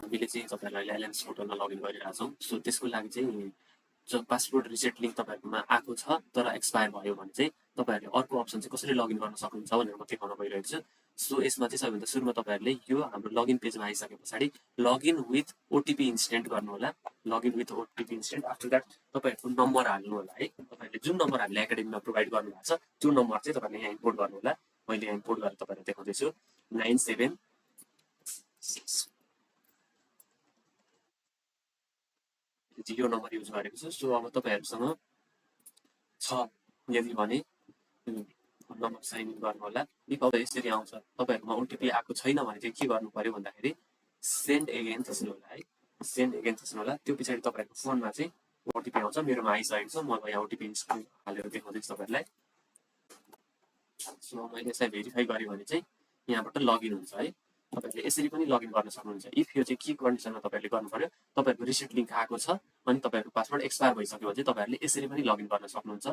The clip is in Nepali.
हामीले चाहिँ तपाईहरुलाई एलएमएस पोर्टलमा लगइन गरिरहेका छौं। सो त्यसको लागि चाहिँ जो पासपोर्ट रिसेट लिंक तपाईहरुकोमा आएको छ तर एक्सपायर भयो भने चाहिँ तपाईहरुले अर्को अप्सन चाहिँ कसरी लगइन गर्न सक्नुहुन्छ भनेर म देखाउन गइरहेको छु। सो यसमा चाहिँ सबैभन्दा सुरुमा तपाईहरुले यो हाम्रो लगइन पेजमा आइसकेपछि लगइन विथ ओटीपी इन्स्टेन्ट गर्नु होला। Login with OTP instant after that तपाईहरुको नम्बर हाल्नु होला है। तपाईहरुले जुन नम्बर हामीले एकाडेमीमा प्रोवाइड गर्नु भएको छ त्यो नम्बर चाहिँ तपाईहरुले यहाँ इम्पोर्ट गर्नु होला। मैले यहाँ इम्पोर्ट गरेर तपाईहरुलाई देखाउँदै छु 976 यो नम्बर युज गरेको छु। सो अब तपाईहरुसँग छ यदि भने नम्बर साइन इन गर्नु होला। इफ अब यसरी आउँछ तपाईहरुमा ओटीपी आएको छैन भने चाहिँ के गर्नु पर्यो भन्दाखेरि सेन्ड अगेन थिच्नु होला है। सेन्ड अगेन थिच्नु होला। त्यो पछाडी तपाईहरुको फोनमा चाहिँ ओटीपी आउँछ। मेरोमा आइसकेको छ। म यहाँ ओटीपी हालेर देखाउँदैछु तपाईहरुलाई। सो मैले यसलाई भेरिफाई गरे भने चाहिँ यहाँबाट लगइन हुन्छ है। तपाईहरुले यसरी पनि लगइन गर्न सक्नुहुन्छ। इफ यो चाहिँ के कन्डिसनमा तपाईहरुले गर्नु पर्यो तपाईहरुको रिसिट लिंक आएको छ अनि तपाईहरुको पासवर्ड एक्सपायर भइसक्यो भने चाहिँ तपाईहरुले यसरी पनि लगइन गर्न सक्नुहुन्छ।